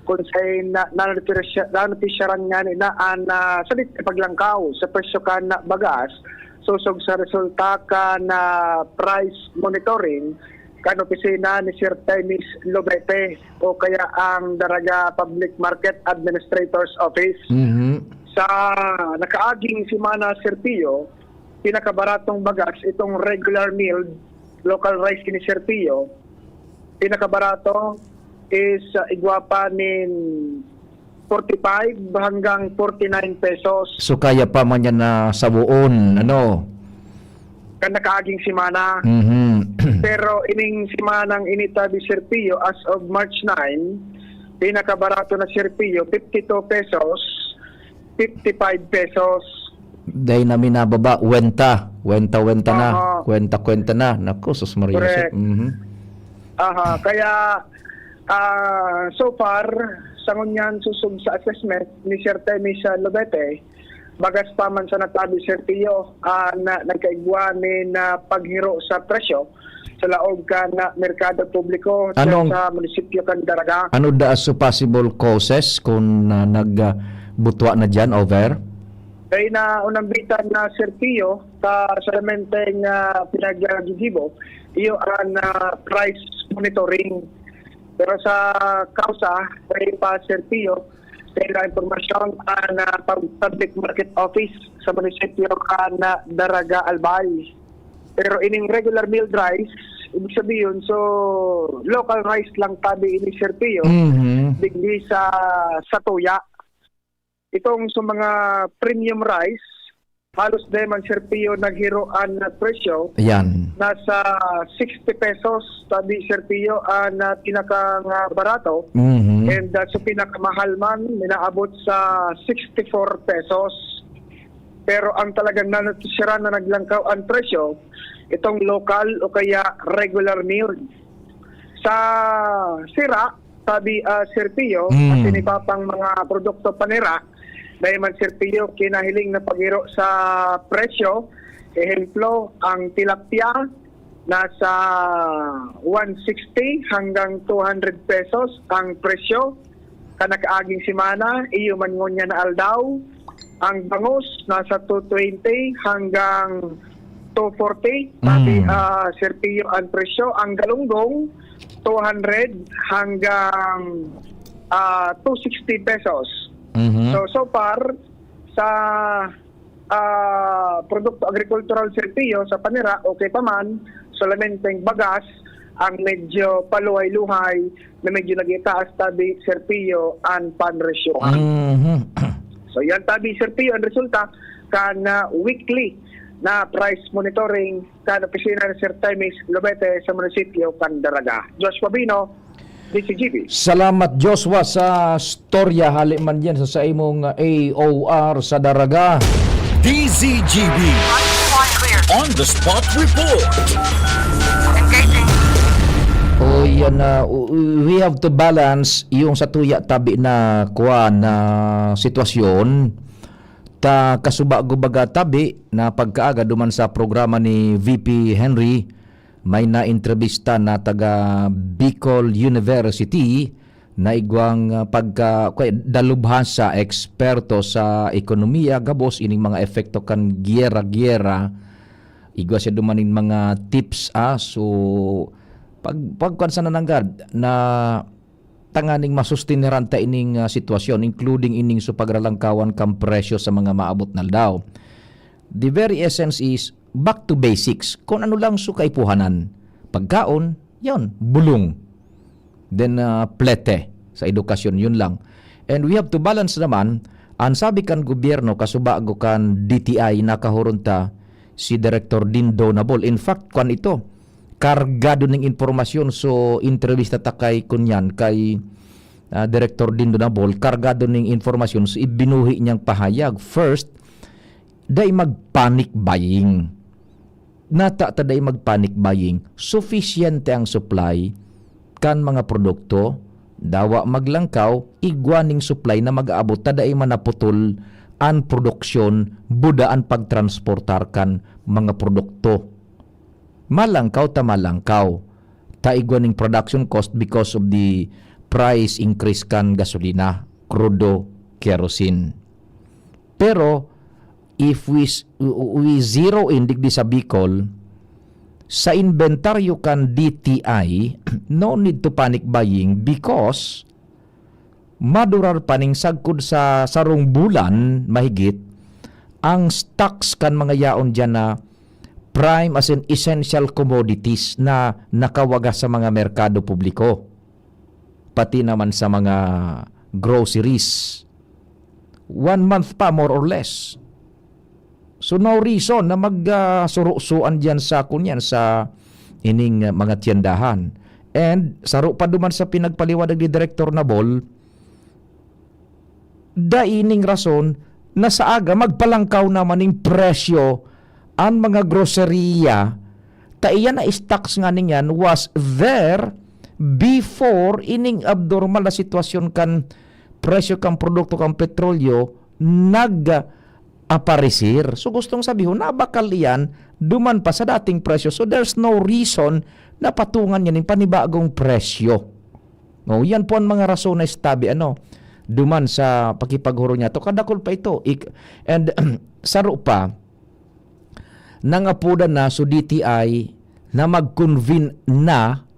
kung sa na, nanotisya-, nanotisyaran nga nila an, ah, salit na paglangkaw sa presyo kan bagas, sosog sa resulta kan, ah, price monitoring kan opisina ni Sir Temis Lobete o kaya ang Daraga Public Market Administrator's Office. Mhm. Sa nakaaging semana, Sir Pio, pinakabaratong bagas itong regular milled local rice ni Sir Pio. Pinakabarato is, ah, igwa pa nin forty-five hanggang forty-nine pesos. So, kaya pa man yan na sawoon, ano? Kan nakaaging semana. Mhm. Pero ining semanang ini tabi, Sir Pio, as of March nine, pinakabarato na, Sir Pio, fifty-two pesos, fifty-five pesos. Dahil na minababa, wenta. Wenta-wenta na. Aha. Kwenta-kwenta na. Naku, sus Maria Jose. Correct. Mhm. Aha, kaya, ah, so far, sa ngunyan susog sa assessment ni Sir Temis sa Lobete, bagas pa man sa natabi, Sir Pio, ah, na nagkaigwa nin, ah, paghiro sa presyo sa laog kan, ah, merkado publiko Anong sa munisipyo kan Daraga. Ano da so possible causes kung, ah, nag, ah, butwa na diyan, over? Kay na unambitan na, Sir Pio, sa salementeng, ah, pinaggigibo, iyo an, ah, price monitoring. Pero sa kausa, kay pa, Sir Pio, kay na impormasyon an, ah, pub-, Public Market Office sa munisipyo kan, ah, Daraga Albay. Pero ining regular milled rice, ibig sabihin, so, local rice lang tabi ini, Sir Pio, Mhm. digdi sa, sa tuya. Itong sa mga premium rice, halos dai man, Sir Pio, naghiro an presyo. Ayan. Nasa sixty pesos, tabi, Sir Pio, an, ah, pinakang, ah, barato. Mhm. And, ah, sa pinakamahal man, minaabot sa sixty-four pesos. Pero ang talagang nanotisyaran na naglangkaw ang presyo, itong local o kaya regular milled. Sa sira, tabi, ah, Sir Pio, Mm. asin iba pang mga produkto panira, dahil man, Sir Pio, kinahiling na paghiro sa presyo. Ehemplo, ang tilapia, nasa one sixty hanggang two hundred pesos ang presyo. Kan nakaaging semana, iyo man ngunyan na aldaw, ang bangus nasa two twenty hanggang two forty. Tabi, Mm. ah, Sir Pio, ang presyo. Ang galunggong, two hundred hanggang, ah, two sixty pesos. Mhm. So, so far, sa, ah, produkto agrikultural, Sir Pio, sa panira, okay pa man, solamente ang bagas ang medyo paluhay-luhay na medyo nag-itaas tabi, Sir Pio, an panresyohan. Mhm. So, yan tabi, Sir Pio, ang resulta kan, ah, weekly na price monitoring kan opisina ni Sir Temis Lobete sa munisipyo kan Daraga. Joshua Bino, D Z G B. Salamat, Joshua, sa storya hali man yan sa, sa imong, ah, A O R sa Daraga. D Z G B On the Spot Report. O yan na, w-, we have to balance yung sa tuya tabi na kuwan na sitwasyon. Ta kasubago baga tabi na pagkaaga duman sa programa ni V P Henry, may naentrebista na taga Bicol University na igwang, ah, pagka-, kay dalubhasa, eksperto sa ekonomiya, gabos ining mga epekto kan giyera-giyera. Igwa siya duman nin mga tips, ah. So, pag-, pagkuan sana nanggad na tanganing masustineran ta ining, ah, sitwasyon, including ining so pagralangkawan kan presyo sa mga maabot na aldaw. The very essence is back to basics. Kung ano lang so kaipuhanan, pagkaon, yon, bulong. Then, ah, plete sa edukasyon, yun lang. And we have to balance naman, ang sabi kan gobyerno, kasubago kan D T I, nakahuron ta si Director Dindo Nabol. In fact, kwan ito, kargado ning impormasyon. So, entrevista ta kay kunyan, kay, ah, Director Dindo Nabol, kargado ning impormasyon. So, ibinuhi niyang pahayag. First, dai mag-panic buying. Nata ta dai mag-panic buying. Sufisyente ang supply kan mga produkto. Dawa maglangkaw, igwa ning supply na mag-aabot ta dai man naputol an produksyon, buda an pagtransportar kan mga produkto. Malangkaw ta malangkaw ta igwa ning production cost because of the price increase kan gasolina, krudo, kerosene. Pero if we s-, we zero in digdi sa Bicol, sa inventaryo kan D T I, no need to panic buying because madurar pa ning sagkod sa sarong bulan mahigit ang stocks kan mga yaon diyan na prime, as in essential commodities na nakawagas sa mga merkado publiko, pati naman sa mga groceries. One month pa, more or less. So, no reason na mag, ah, surusuan diyan sa, kunyan, sa ining, ah, mga tiyandahan. And saro pa duman sa pinagpaliwanag ni Director Nabol, dai ning rason na sa aga magpalangkaw naman ning presyo an mga groceria, ta iyan na stocks nga niyan was there before ining abnormal na sitwasyon kan presyo kan produkto kan petrolyo nag-aparecer. So, gustong sabihon, nabakal iyan duman pa sa dating presyo. So, there's no reason na patungan niya nin panibagong presyo. No, yan po ang mga rason na estabi, ano, duman sa pakipaghurong niya to. Kadakul pa ito. Ik-, and saro pa, nangapodan na so D T I na mag-convene na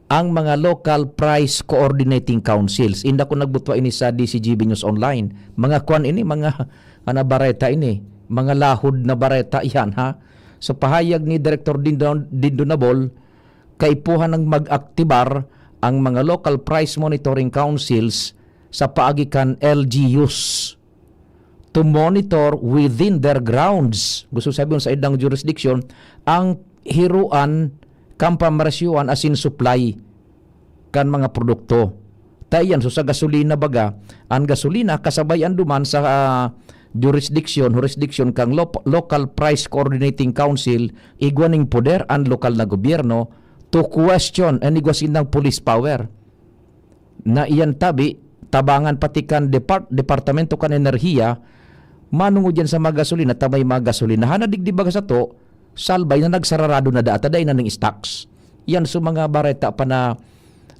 ang mga local price coordinating councils. Inda ko nagbutwa ini sa D C G B News Online. Mga kwan ini, mga, ano, bareta ini. Mga lahod na bareta yan, ha? Sa pahayag ni Director Dindo, Dindo Nabol, kaipuhan ng mag-aktibar ang mga local price monitoring councils sa paagi kan L G Us to monitor within their grounds. Gusto sabihin sa idang jurisdiction, ang hiruan kan pamaresyuhan asin supply kan mga produkto. Ta iyan, so sa gasolina baga, ang gasolina kasabay an duman sa, ah, jurisdiction, jurisdiction kan lo-, Local Price Coordinating Council, igwa ning poder an lokal na gobyerno to question an igwa sindang police power. Na iyan tabi, tabangan pati kan depart-, Departamento kan Enerhiya, manungod yan sa mga gasolina, ta may mga gasolinahan na digdi baga sato, salbay na nagsararado na daa ta, dai na ning stocks. Yan so mga bareta pa na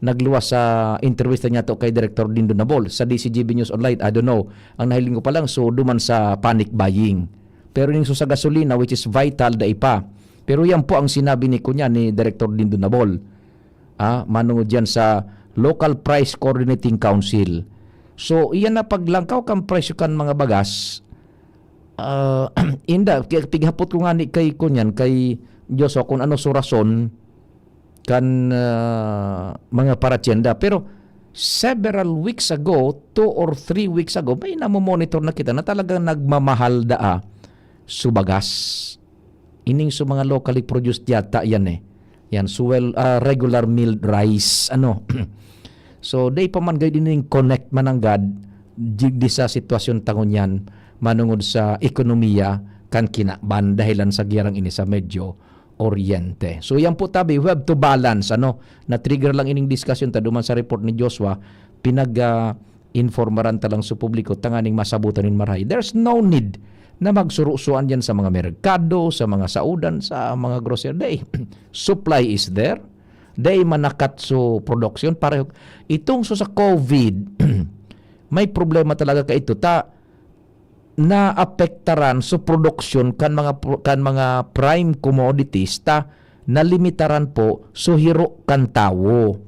nagluwas sa entrevista niya to kay Director Dindo Nabol sa D C G B News Online. I don't know. Ang nahiling ko pa lang, so duman sa panic buying. Pero yung so sa gasolina, which is vital, dai pa. Pero yan po ang sinabi ni kunya ni Director Dindo Nabol. Ah, manungod yan sa Local Price Coordinating Council. So, iyan na paglangkaw kan presyo kan mga bagas. Ah, inda, kaya pighapot ko nga ni kay kunyan, kay Joshua, kung ano so rason kan, ah, mga paratyenda. Pero several weeks ago, two or three weeks ago, may namomonitor na kita na talagang nagmamahal daa so bagas. Ining so mga locally produced yata yan eh. Yan, so well, ah, regular milled rice, ano. So, dai pa man gayud ining connect mananggad, digdi sa sitwasyon ta ngunyan, manungod sa ekonomiya kan kinaban, dahilan sa giyarang ini sa Medio Oriente. So, yan po tabi, we have to balance, ano. Na-trigger lang ining discussion ta duman sa report ni Joshua, pinag, ah, informaran ta lang sa publiko tanganing masabutan nin marahay. There's no need na magsurusuan diyan sa mga merkado, sa mga saudan, sa mga grocery. Dai. Supply is there. Dai manakat so production. Pareho, itong so sa COVID, may problema talaga ka ito. Ta, naapektaran so production kan mga pro-, kan mga prime commodities ta nalimitaran po so hiro kan tawo.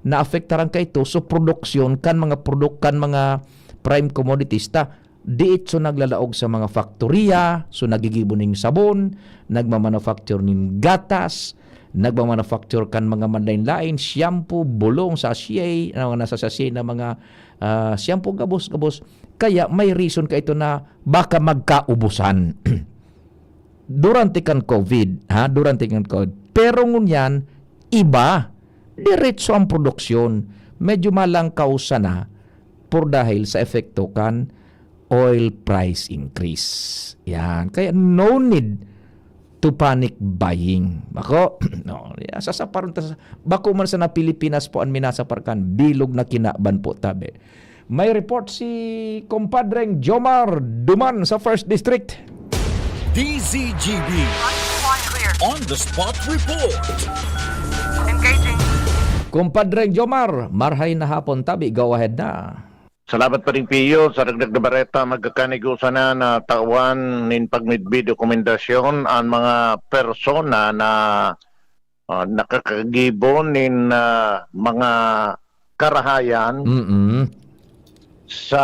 Naapektaran kaito so production kan mga produk-, kan mga prime commodities ta diitso naglalaog sa mga faktoriya, so nagigibo ning sabon, nagmamanufacture ning gatas, nagmamanufacture kan mga manlain-lain, shampoo, bulong, sachet, na mga nasa sachet na mga, ah, shampoo, gabos-gabos. Kaya may reason kaito na baka magkaubusan. Durante kan COVID, ha? Durante kan COVID. Pero ngunyan, iba. Diretso ang produksyon. Medyo malangkaw sana por dahil sa epekto kan oil price increase. Yan. Kaya no need to panic buying. Ako, no, ya, sasaparon ta sa, bako man sana Pilipinas po an minasaparkan, bilog na kinaban po tabi. May report si Compadreng Jomar duman sa First District. D Z G B On the Spot Report. Engaging. Compadreng Jomar, marhay na hapon tabi, go ahead na. Salamat pa rin, Pio. Sa dagdag na bareta, magkakanigo sana na tawan nin pagmidbi dokumendasyon ang mga persona na ah, nakakagibo nin ah, mga karahayan Mm-mm. sa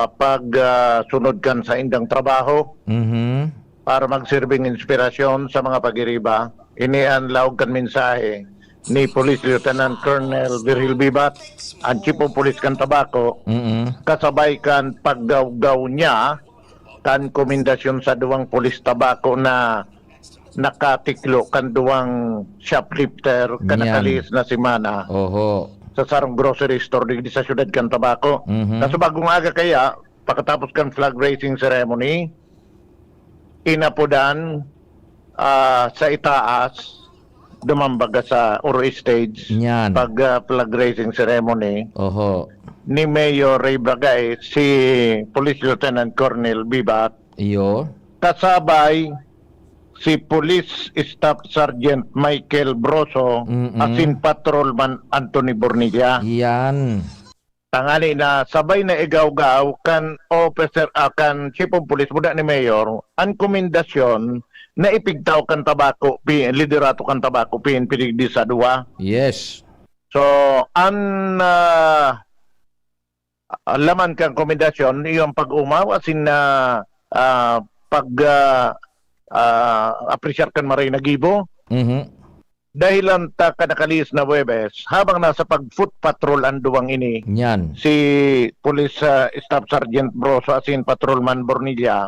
pagsunod kan saindang trabaho Mhm. para magsirbing inspirasyon sa mga pag-iriba. Ini ang laog kan mensahe ni Police Lieutenant Colonel Virgil Bibat, ang Chief of Police kan Tabaco, Mm-mm. kasabay kan paggawgaw niya kan komendasyon sa duwang pulis Tabaco na nakatiklo kan duwang shoplifter kan Nyan. nakalihis na semana Oho. sa sarong grocery store digdi sa siyudad kan Tabaco. Mhm. Kaso bagong aga kaya, pakatapos kan flag raising ceremony, inapodan, ah, sa itaas, dumambaga sa Oro Stage, Nyan. pag, ah, flag raising ceremony Oho. ni Mayor Ray Bragay, si Police Lieutenant Colonel Bibat, Iyo. kasabay si Police Staff Sergeant Michael Broso, Mm-mm. asin Patrolman Anthony Bornilla. Yan. Tangani na sabay na igawgaw kan officer, ah, kan Chief of Police, buda ni Mayor, ang komendasyon na ipigtaw kan Tabaco, P-, liderato kan Tabaco, P N P digdi sa duwa. Yes. So, ang, ah, laman kan komendasyon, yung pag-umaw, asin na, ah, pag, ah, ah, apresyar kan maray na gibo. Mhm. Dahilan ta kan nakalihis na Huwebes, habang nasa pag-foot patrol ang duwang ini, Nyan. si Police, ah, Staff Sergeant Broso asin Patrolman Bornilla,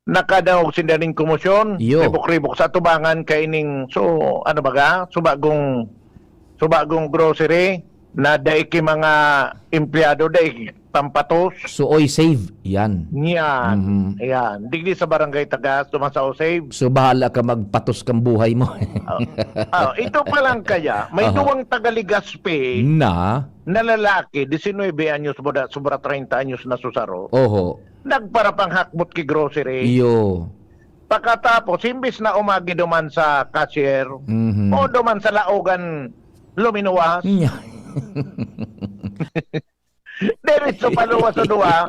nakadangog sinda ning komosyon, Iyo. ribok-ribok sa atubangan kaining, so, ano baga, subagong, subagong grocery na dai ki mga empleyado, dai pampatos. Suoy save. Yan. Yan. Mhm. Yan. Digdi sa Barangay Tagas, duman sa Osave. So, bahala ka magpatos kang buhay mo. Oh. Oh, ito pa lang kaya, may Aha. duwang taga Legazpi Na? na lalaki, diecinuebe anyos, sobra, sobra treinta anyos na susaro. Oho. Nagparapanghakbot ki grocery. Iyo. Pagkatapos, imbis na umagi duman sa cashier, Mhm. o duman sa laogan luminuwas, Nya. Diretso paluwas sa duwa.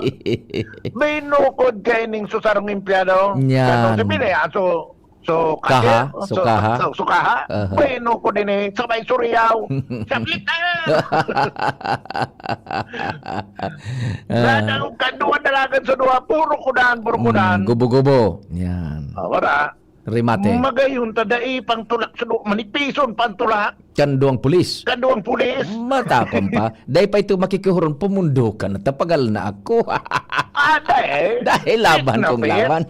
Binukod kaining susarong empleyado. Yan. Ano, sabi niya, so, so, Kaha? kasi, So, so, kaha? so, so, kaha? Aha. Binukod din eh, sabay suriyaw. Sablit na! Ah. Nadaog ka, duwa dalagan sa duwa, puro kudan, puro kudan. Mm, gubo-gubo. Yan. Ah, wala. Remate. Magayon ta dai pang tulak sa duwa, manipison pa ang tulak. Kan duwang pulis. Kan duwang pulis. Matakon pa. Dai pa ito makikihuron, pumundokan na, tapagal na ako. Ah, dai. Dahil laban Fit na kong fit. laban.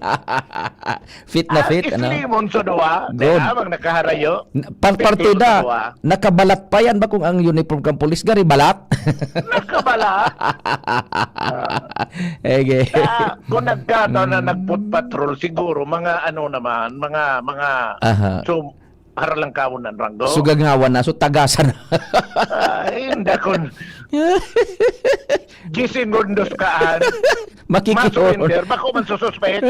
Fit na At fit, ano? islimon sa duwa. Good. Dai habang nakaharayo. N-, par-, Fit partida, sa duwa. nakabalat pa yan ba kung ang uniform kang pulis, gari balat? Nakabala. Ege. Kaya, kung nagkataon na Mm. nag-foot patrol, siguro, mga ano naman, mga, mga Aha. sum-, haralangkawon ng ranggo. So, gagawan na, so, tagasan na. Ay, hindi kun gisingondos ka, an. Makikihon. Masurrender, bako man sususpek.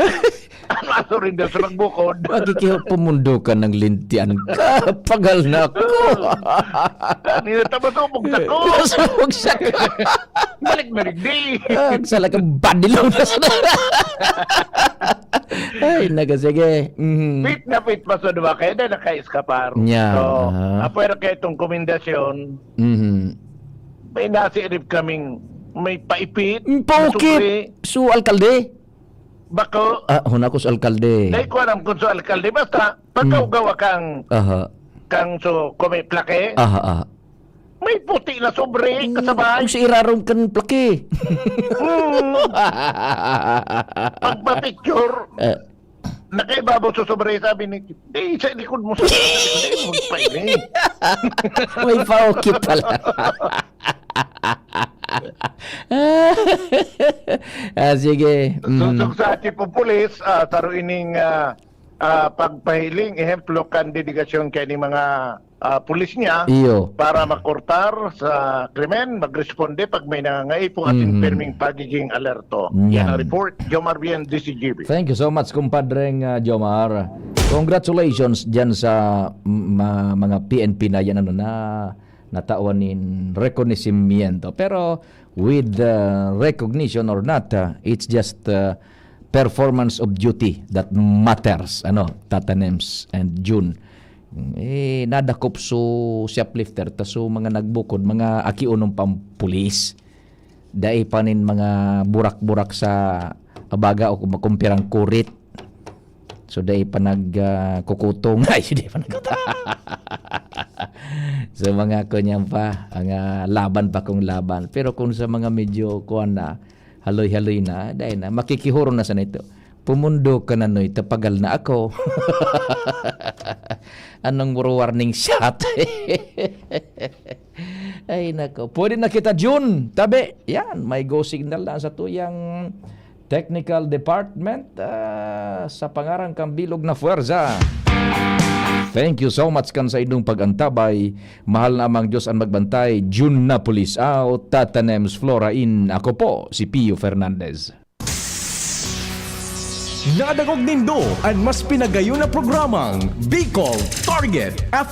Ano ang surrender sa nagbukod? Makikihon, pumundokan ng lintian. Kapagal na ako. Oo. Kanina, tabas mo, bugsak ko. Tabas mo, bugsak ko. Balik na rin, di. Ah, sala ka, badilong na sa Ay, naga, sige. Mhm. Fit na fit pa sa duwa, kaya na naka-eskapar. Yan, So, aha. apwera kaya itong komendasyon, Mhm. may nasirip kaming may paipit, Mm, paukip. sukri. Su alkalde? Bako. Ah, huna ko sa alkalde. Dahil ko alam kung sa alkalde. Basta, pagkaugawa kang, Aha. kang so, kung may plake, Aha, aha. may puti na sobre, Mm, kasabay. kung si irarom kan plake. Mm. Pagpa-picture, Eh. nakaibabaw sa sobre, sabi ni, "Eh, sa likod mo, sa likod mo, pwede." May paukip pala. Ah, sige. Mm. Susog sa chief of police, ah, saro ining, ah, ah, pagpahiling, ehemplo, kan dedigasyon kay ni mga, ah, pulis niya Iyo. para makortar sa krimen, magresponde pag may nangangaipo asin Mhm. pirming pagiging alerto. Yan ang Yan. report, Jomar Bien, D C G B. Thank you so much, kumpadreng, ah, Jomar. Congratulations dyan sa, mm, ma-, mga P N P na yan, ano, na natawan nin rekonisimiento. Pero with, uh, recognition or not, uh, it's just, uh, performance of duty that matters. Ano, Tata Nems and Jun. Eh, nadakop so shoplifter, ta so mga nagbukod, mga akiunon pang pulis. Dai pa nin mga burak-burak sa abaga o kung makumpirang kurit. So, dai pa nag, ah, kukutong. Ay, dai pa nag- Sa mga kunyan pa, ang, ah, laban pa kung laban. Pero kung sa mga medyo kuwan na, haloy-haloy na, dahil na, makikihuro na sa nito. Pumundo ka na, Noy, tapagal na ako. Anong warning shot? Ay, nako. Pwede na kita, Jun. Tabi. Yan, may go signal na sa tuyang technical department, ah, sa pangaran kang Bilog na Fuerza. Thank you so much kan sa inyong pag-antabay. Mahal na amang Diyos ang magbantay. Jun Napolis out, Tatanems Flora in. Ako po, si Pio Fernandez. Nadangog nindo an mas pinagayon na programang Bicol Target after